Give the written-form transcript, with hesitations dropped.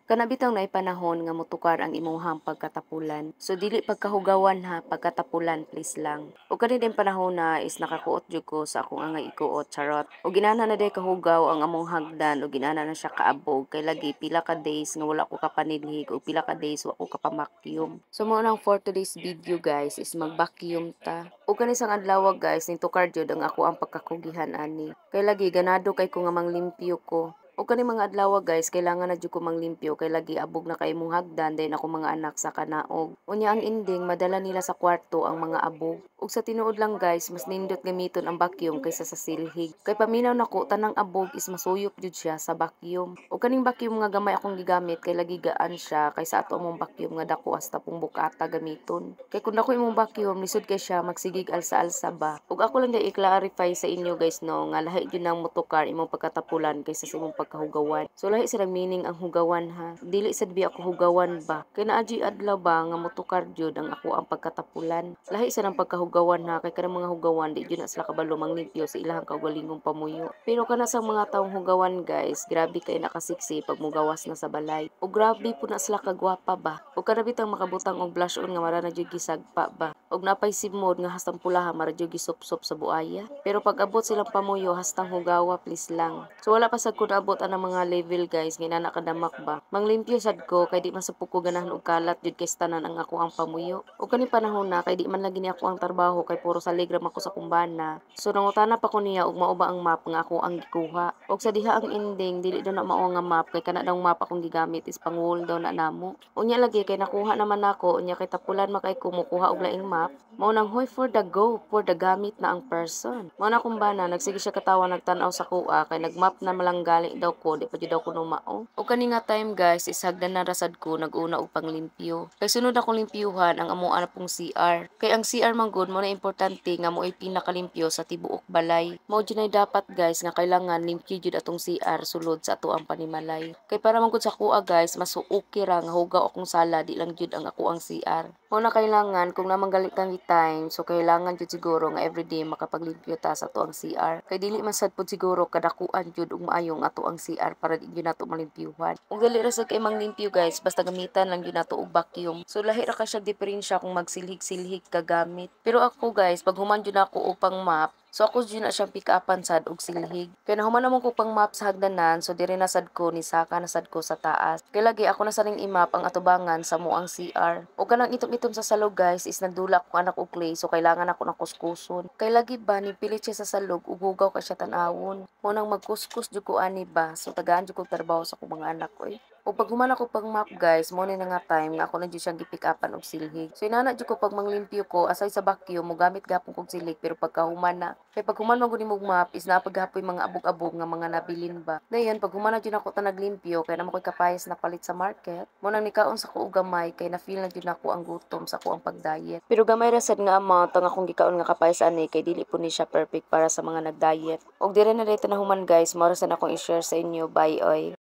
Kana bitaw naay panahon nga motukar ang imuhang pagkatapulan. So dili pagkahugawan ha, pagkatapulan, please lang. Ug kani din panahon na is nakakuot jud ko sa akong angay ikuot, charot. Ug ginana na day kahugaw ang among hagdan ug ginana na siya kaabog kay lagi pila ka days nga wala ko kapanilhig ug pila ka days wa ko kapamakyum. So mao nang for today's video, guys, is mag-vacuum ta. Ug kani sang adlaw, guys, nitukar jud ang ako ang pagkakugihan ani. Kay lagi ganado kay ko nga manglimpyo ko. Ug kani mga adlaw, guys, kailangan na jud ko manglimpyo kay lagi abog na kay imong hagdan, dayon ako mga anak sa kanaog. Unya ang ending, madala nila sa kwarto ang mga abog. Ug sa tinuod lang, guys, mas nindot gamiton ang vacuum kaysa sa silhig. Kay paminaw nako, tanang abog is masuyop jud siya sa vacuum. Ug kaning vacuum nga gamay akong gigamit kay lagi gaan siya kaysa ato among vacuum nga dako hasta pong bukata gamiton. Kay kun dako imong vacuum, lisod kay siya magsigig alsa-alsa ba. Ug ako lang day i-clarify sa inyo, guys, no, nga lahi jud nang motukar imong pagkatapulan kaysa sa imong pagkahugawan. So lahi sila meaning ang hugawan ha. Dili sad biya ako hugawan ba. Kay naa juy adlaw ba nga motukar jud ang ako ang pagkatapulan. Lahi sa nang pagkahugawan ha, kay kanang mga hugawan di jud na sila kabalo manglimpyo sa ilahang kaugalingong pamuyo. Pero kana sa mga taong hugawan, guys, grabe kay nakasiksi pag mugawas na sa balay. Ug grabe po na sila kagwapa ba. Ug kana bitang makabutang og blush on nga mara na jud gisagpa ba. Ug napay simod nga hastang pulaha mara jud gisupsop sa buaya. Pero pag abot silang pamuyo, hastang hugawa, please lang. So wala pa sad ko naabot anang mga level, guys, nga inana kadamak ba. Manglimpyo sad ko kay di man sa ko ganahan og kalat jud kay tanan ang ako ang pamuyo. Ug kani panahon na kay di man lagi ni ako ang trabaho kay puro salig ra man ko sa kumbana. So nangutana pa ko niya og mao ba ang map nga ako ang gikuha. Og sa diha ang ending, dili daw na mao nga map kay kana daw map akong gigamit is pang wall daw na namo. Unya lagi kay nakuha naman nako, unya kay tapulan man kay ko mukuha og laing map. Mao nang hoy, for the go, for the gamit na ang person. Mao na akong bana, nagsige siya katawa, nagtan-aw sa kuha kay nagmap na malanggali daw ko, di pa jud daw ko mao. Og kani nga time, guys, is hagdan na rasad ko nag-una og panglimpyo. Kay sunod akong limpyuhan ang amoa na pong CR. Kay ang CR man gud mo na importante nga mo'y pinakalimpyo sa tibuok balay. Mao jud ay dapat, guys, nga kailangan limpyo jud atong CR sulod sa ato ang panimalay. Kay para man gud sa kuha, guys, mas okay ra nga hugaw akong sala, di lang jud ang ako ang CR. Mao na kailangan kung namang gali kang time, so kailangan jud siguro nga everyday makapaglimpyo ta sa ato ang CR. Kay dili man sad pud siguro kadakuan jud og maayong ato ang CR para di jud nato malimpyuhan. Ug dali ra sad kay manglimpyo, guys, basta gamitan lang jud nato og vacuum. So lahi ra ka siya diferensya kung magsilhig-silhig ka gamit. Pero ako, guys, pag human jud ako og pang map, so ako jud na siyang pick-upan sad og silhig. Kay nahuman naman ko pang map sa hagdanan, so diri na sad ko ni saka na sad ko sa taas. Kay lagi ako na saling i-map ang atubangan sa moang CR. Og kanang itom-itom sa salog, guys, is nagdula ko anak og clay, so kailangan ako ng kuskuson. Kay lagi ba ni pilit siya sa salog ug hugaw ka siya tan-awon. Mo nang magkuskus jud ko ani ba, so tagaan jud kog trabaho sa akong mga anak oy. Ug pag human ako pag map, guys, mo ni na nga time nga ako na jud siyang gipick-upan og silhig. So inana jud ko pag manglimpyo ko, aside sa vacuum, mogamit gapon kog silhig pero pagkahuman na. Kay pag human man gud nimog map is naa paghapoy mga abog-abog nga mga nabilin ba. Dayon pag human na jud ako ta naglimpyo kay naa man koy kapayas na palit sa market, mo nang nikaon sa ko og gamay kay na feel na jud nako ang gutom sa ako ang pag-diet. Pero gamay ra sad nga amount ang akong gikaon nga kapayas ani kay dili po ni siya perfect para sa mga nag-diet. Og dire na dito na human, guys, mao ra sad akong i-share sa inyo. Bye oy.